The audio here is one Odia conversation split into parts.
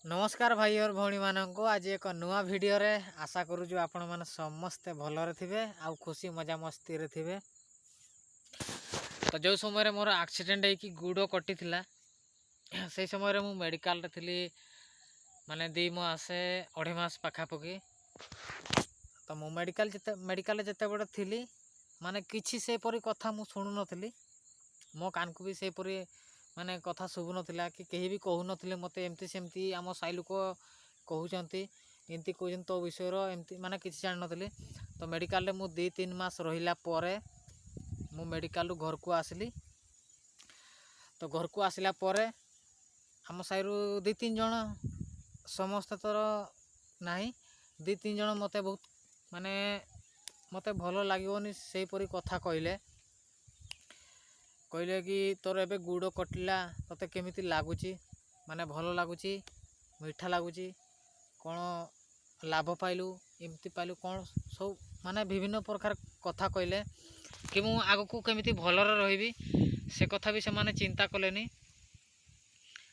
ନମସ୍କାର ଭାଇ और ଭଉଣୀମାନଙ୍କୁ। ଆଜି ଏକ ନୂଆ ଭିଡ଼ିଓରେ ଆଶା କରୁଛୁ ଆପଣମାନେ ସମସ୍ତେ ଭଲରେ ଥିବେ ଆଉ ଖୁସି ମଜାମସ୍ତିରେ ଥିବେ। ତ ଯେଉଁ ସମୟରେ ମୋର ଆକ୍ସିଡେଣ୍ଟ ହେଇକି ଗୋଡ଼ କଟିଥିଲା, ସେଇ ସମୟରେ ମୁଁ ମେଡ଼ିକାଲରେ ଥିଲି, ମାନେ 2 ମାସ 2.5 ମାସ ପାଖାପାଖି। ତ ମୁଁ ମେଡ଼ିକାଲରେ ଯେତେବେଳେ ଥିଲି, ମାନେ କିଛି ସେପରି କଥା ମୁଁ ଶୁଣୁନଥିଲି। ମୋ କାନକୁ ବି ସେପରି ମାନେ କଥା ଶୁଭୁନଥିଲା କି କେହି ବି କହୁନଥିଲେ ମୋତେ, ଏମିତି ସେମିତି ଆମ ସାହି ଲୋକ କହୁଛନ୍ତି, ଏମିତି କହୁଛନ୍ତି ତୋ ବିଷୟରେ, ଏମିତି ମାନେ କିଛି ଜାଣିନଥିଲି। ତ ମେଡ଼ିକାଲରେ ମୁଁ 2-3 ମାସ ରହିଲା ପରେ ମୁଁ ମେଡ଼ିକାଲରୁ ଘରକୁ ଆସିଲି। ତ ଘରକୁ ଆସିଲା ପରେ ଆମ ସାହିରୁ 2-3 ଜଣ, ସମସ୍ତେ ତର ନାହିଁ, 2-3 ଜଣ ମୋତେ ବହୁତ ମାନେ ମୋତେ ଭଲ ଲାଗିବନି ସେହିପରି କଥା କହିଲେ। କହିଲେ କି ତୋର ଏବେ ଗୋଡ଼ କଟିଲା, ତୋତେ କେମିତି ଲାଗୁଛି? ମାନେ ଭଲ ଲାଗୁଛି, ମିଠା ଲାଗୁଛି, କ'ଣ ଲାଭ ପାଇଲୁ, ଏମିତି ପାଇଲୁ, କ'ଣ ସବୁ ମାନେ ବିଭିନ୍ନ ପ୍ରକାର କଥା କହିଲେ କି ମୁଁ ଆଗକୁ କେମିତି ଭଲରେ ରହିବି, ସେ କଥା ବି ସେମାନେ ଚିନ୍ତା କଲେନି।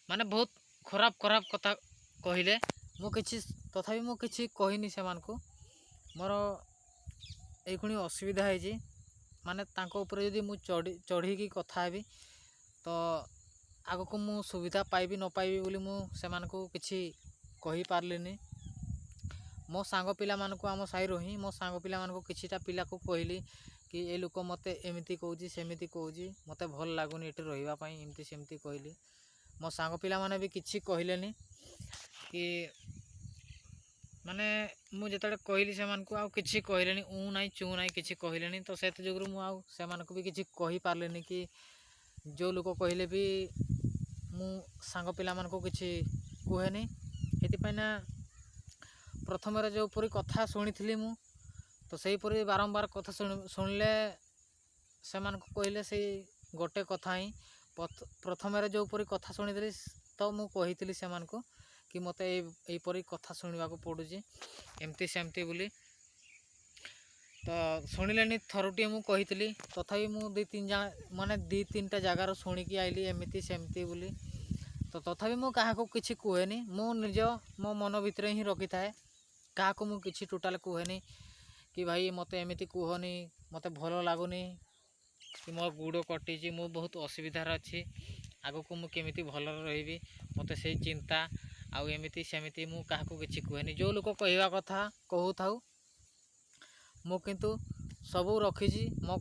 ମାନେ ବହୁତ ଖରାପ ଖରାପ କଥା କହିଲେ। ମୁଁ କିଛି ତଥାପି ମୁଁ କିଛି କହିନି ସେମାନଙ୍କୁ। ମୋର ଏଇକ୍ଷଣି ଅସୁବିଧା ହେଇଛି, ମାନେ ତାଙ୍କ ଉପରେ ଯଦି ମୁଁ ଚଢ଼ିକି କଥା ହେବି, ତ ଆଗକୁ ମୁଁ ସୁବିଧା ପାଇବି ନ ପାଇବି ବୋଲି ମୁଁ ସେମାନଙ୍କୁ କିଛି କହିପାରିଲିନି। ମୋ ସାଙ୍ଗ ପିଲାମାନଙ୍କୁ, ଆମ ସାହିରୁ ହିଁ ମୋ ସାଙ୍ଗ ପିଲାମାନଙ୍କୁ କିଛିଟା ପିଲାକୁ କହିଲି କି ଏ ଲୋକ ମୋତେ ଏମିତି କହୁଛି, ସେମିତି କହୁଛି, ମୋତେ ଭଲ ଲାଗୁନି ଏଠି ରହିବା ପାଇଁ, ଏମିତି ସେମିତି କହିଲି। ମୋ ସାଙ୍ଗ ପିଲାମାନେ ବି କିଛି କହିଲେନି କି ମାନେ ମୁଁ ଯେତେବେଳେ କହିଲି ସେମାନଙ୍କୁ, ଆଉ କିଛି କହିଲେନି, ଉଁ ନାହିଁ ଚୁଁ ନାହିଁ, କିଛି କହିଲେନି। ତ ସେଥି ଯୋଗୁରୁ ମୁଁ ଆଉ ସେମାନଙ୍କୁ ବି କିଛି କହିପାରିଲିନି କି ଯେଉଁ ଲୋକ କହିଲେ ବି ମୁଁ ସାଙ୍ଗ ପିଲାମାନଙ୍କୁ କିଛି କୁହେନି। ଏଥିପାଇଁ ନା ପ୍ରଥମରେ ଯେଉଁପରି କଥା ଶୁଣିଥିଲି ମୁଁ, ତ ସେହିପରି ବାରମ୍ବାର କଥା ଶୁଣିଲେ, ସେମାନଙ୍କୁ କହିଲେ ସେଇ ଗୋଟେ କଥା ହିଁ। ପ୍ରଥମରେ ଯେଉଁପରି କଥା ଶୁଣିଥିଲି, ତ ମୁଁ କହିଥିଲି ସେମାନଙ୍କୁ କି ମୋତେ ଏଇପରି କଥା ଶୁଣିବାକୁ ପଡ଼ୁଛି, ଏମିତି ସେମିତି ବୋଲି। ତ ଶୁଣିଲେନି। ଥରୁଟିଏ ମୁଁ କହିଥିଲି, ତଥାପି ମୁଁ ଦୁଇ ତିନି ଜଣ ମାନେ 2-3ଟା ଜାଗାରୁ ଶୁଣିକି ଆଇଲି ଏମିତି ସେମିତି ବୋଲି। ତ ତଥାପି ମୁଁ କାହାକୁ କିଛି କୁହେନି। ମୁଁ ନିଜ ମୋ ମନ ଭିତରେ ହିଁ ରଖିଥାଏ। କାହାକୁ ମୁଁ କିଛି ଟୋଟାଲ୍ କୁହେନି କି ଭାଇ, ମୋତେ ଏମିତି କୁହନି, ମୋତେ ଭଲ ଲାଗୁନି, କି ମୋ ଗୋଡ଼ କଟିଛି, ମୁଁ ବହୁତ ଅସୁବିଧାରେ ଅଛି, ଆଗକୁ ମୁଁ କେମିତି ଭଲରେ ରହିବି, ମୋତେ ସେଇ ଚିନ୍ତା, ଆଉ ଏମିତି ସେମିତି ମୁଁ କାହାକୁ କିଛି କୁହେନି। ଯେଉଁ ଲୋକ କହିବା କଥା କହୁଥାଉ, ମୁଁ କିନ୍ତୁ ସବୁ ରଖିଛି ମୋ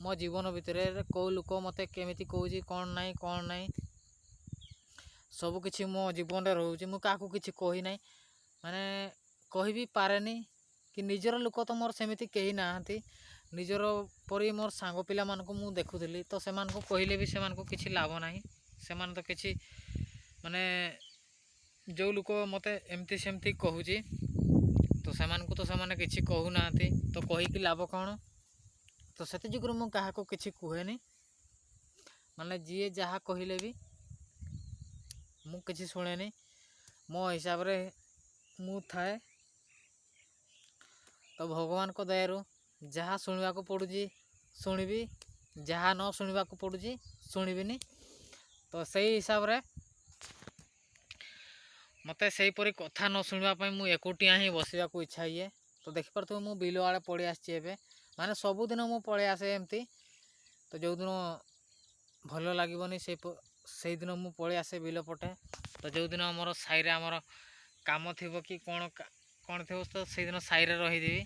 ମୋ ଜୀବନ ଭିତରେ। କେଉଁ ଲୋକ ମୋତେ କେମିତି କହୁଛି, କ'ଣ ନାହିଁ କ'ଣ ନାହିଁ, ସବୁକିଛି ମୋ ଜୀବନରେ ରହୁଛି। ମୁଁ କାହାକୁ କିଛି କହିନାହିଁ, ମାନେ କହିବି ପାରେନି କି ନିଜର ଲୋକ ତ ମୋର ସେମିତି କେହି ନାହାନ୍ତି। ନିଜର ପରି ମୋର ସାଙ୍ଗ ପିଲାମାନଙ୍କୁ ମୁଁ ଦେଖୁଥିଲି। ତ ସେମାନଙ୍କୁ କହିଲେ ବି ସେମାନଙ୍କୁ କିଛି ଲାଭ ନାହିଁ। ସେମାନେ ତ କିଛି ମାନେ ଯେଉଁ ଲୋକ ମୋତେ ଏମିତି ସେମିତି କହୁଛି, ତ ସେମାନଙ୍କୁ ତ ସେମାନେ କିଛି କହୁନାହାନ୍ତି, ତ କହିକି ଲାଭ କ'ଣ? ତ ସେଥି ଯୋଗୁରୁ ମୁଁ କାହାକୁ କିଛି କୁହେନି। ମାନେ ଯିଏ ଯାହା କହିଲେ ବି ମୁଁ କିଛି ଶୁଣେନି। ମୋ ହିସାବରେ ମୁଁ ଥାଏ। ତ ଭଗବାନଙ୍କ ଦୟାରୁ ଯାହା ଶୁଣିବାକୁ ପଡ଼ୁଛି ଶୁଣିବି, ଯାହା ନ ଶୁଣିବାକୁ ପଡ଼ୁଛି ଶୁଣିବିନି। ତ ସେଇ ହିସାବରେ ମୋତେ ସେହିପରି କଥା ନ ଶୁଣିବା ପାଇଁ ମୁଁ ଏକୁଟିଆ ହିଁ ବସିବାକୁ ଇଚ୍ଛା ହୁଏ। ତ ଦେଖିପାରୁଥିବ, ମୁଁ ବିଲ ଆଡ଼େ ପଳେଇ ଆସିଛି ଏବେ। ମାନେ ସବୁଦିନ ମୁଁ ପଳେଇ ଆସେ ଏମିତି। ତ ଯେଉଁଦିନ ଭଲ ଲାଗିବନି, ସେଇଦିନ ମୁଁ ପଳେଇ ଆସେ ବିଲ ପଟେ। ତ ଯେଉଁଦିନ ଆମର ସାହିରେ ଆମର କାମ ଥିବ କି କ'ଣ କ'ଣ ଥିବ, ତ ସେଇଦିନ ସାହିରେ ରହିଯିବି।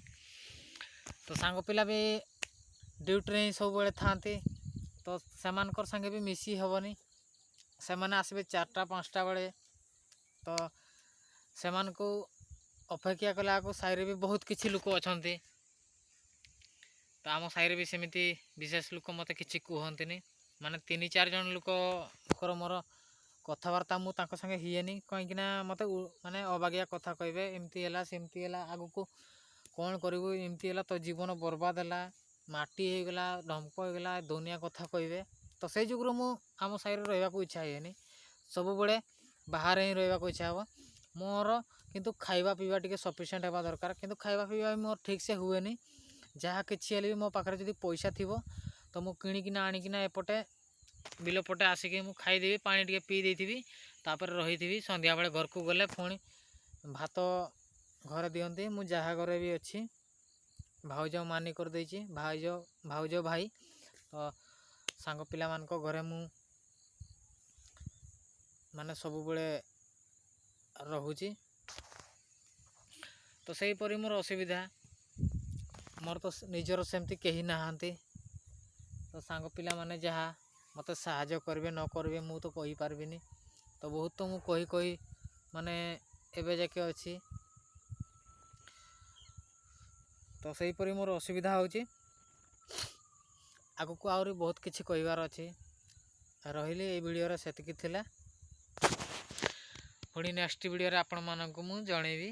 ତ ସାଙ୍ଗ ପିଲା ବି ଡ୍ୟୁଟିରେ ହିଁ ସବୁବେଳେ ଥାଆନ୍ତି, ତ ସେମାନଙ୍କର ସାଙ୍ଗେ ବି ମିଶି ହେବନି। ସେମାନେ ଆସିବେ 4ଟା 5ଟା ବେଳେ। ତ ସେମାନଙ୍କୁ ଅପେକ୍ଷା କଲା ବେଳକୁ ସାହିରେ ବି ବହୁତ କିଛି ଲୋକ ଅଛନ୍ତି। ତ ଆମ ସାହିରେ ବି ସେମିତି ବିଶେଷ ଲୋକ ମୋତେ କିଛି କୁହନ୍ତିନି। ମାନେ 3-4 ଜଣ ଲୋକଙ୍କର ମୋର କଥାବାର୍ତ୍ତା ମୁଁ ତାଙ୍କ ସାଙ୍ଗେ ହୁଏନି, କାହିଁକିନା ମୋତେ ମାନେ ଅବାଗିଆ କଥା କହିବେ, ଏମିତି ହେଲା, ସେମିତି ହେଲା, ଆଗକୁ କ'ଣ କରିବୁ, ଏମିତି ହେଲା, ତୋ ଜୀବନ ବର୍ବାଦ ହେଲା, ମାଟି ହେଇଗଲା, ଢମ୍କ ହେଇଗଲା, ଦୁନିଆ କଥା କହିବେ। ତ ସେଇ ଯୋଗୁରୁ ମୁଁ ଆମ ସାହିରେ ରହିବାକୁ ଇଚ୍ଛା ହୁଏନି। ସବୁବେଳେ ବାହାରେ ହିଁ ରହିବାକୁ ଇଚ୍ଛା ହେବ ମୋର। କିନ୍ତୁ ଖାଇବା ପିଇବା ଟିକେ ସଫିସିଏଣ୍ଟ ହେବା ଦରକାର। କିନ୍ତୁ ଖାଇବା ପିଇବା ବି ମୋର ଠିକ୍ସେ ହୁଏନି। ଯାହା କିଛି ହେଲେ ବି ମୋ ପାଖରେ ଯଦି ପଇସା ଥିବ, ତ ମୁଁ କିଣିକିନା ଆଣିକିନା ଏପଟେ ବିଲ ପଟେ ଆସିକି ମୁଁ ଖାଇଦେବି, ପାଣି ଟିକେ ପିଇ ଦେଇଥିବି। ତାପରେ ରହିଥିବି। ସନ୍ଧ୍ୟାବେଳେ ଘରକୁ ଗଲେ ପୁଣି ଭାତ ଘରେ ଦିଅନ୍ତି। ମୁଁ ଯାହା ଘରେ ବି ଅଛି, ଭାଉଜ ମାନି କରିଦେଇଛି, ଭାଉଜ, ଭାଉଜ, ଭାଇ, ତ ସାଙ୍ଗ ପିଲାମାନଙ୍କ ଘରେ ମୁଁ ମାନେ ସବୁବେଳେ ରହୁଛି। ତ ସେହିପରି ମୋର ଅସୁବିଧା, ମୋର ତ ନିଜର ସେମିତି କେହି ନାହାନ୍ତି। ତ ସାଙ୍ଗ ପିଲାମାନେ ଯାହା ମୋତେ ସାହାଯ୍ୟ କରିବେ ନ କରିବେ, ମୁଁ ତ କହିପାରିବିନି। ତ ବହୁତ ତ ମୁଁ କହି କହି ମାନେ ଏବେ ଯାକେ ଅଛି। ତ ସେହିପରି ମୋର ଅସୁବିଧା ହେଉଛି। ଆଗକୁ ଆହୁରି ବହୁତ କିଛି କହିବାର ଅଛି। ରହିଲି, ଏଇ ଭିଡ଼ିଓରେ ସେତିକି ଥିଲା। ପୁଣି ନେକ୍ସଟ ଭିଡ଼ିଓରେ ଆପଣମାନଙ୍କୁ ମୁଁ ଜଣେଇବି।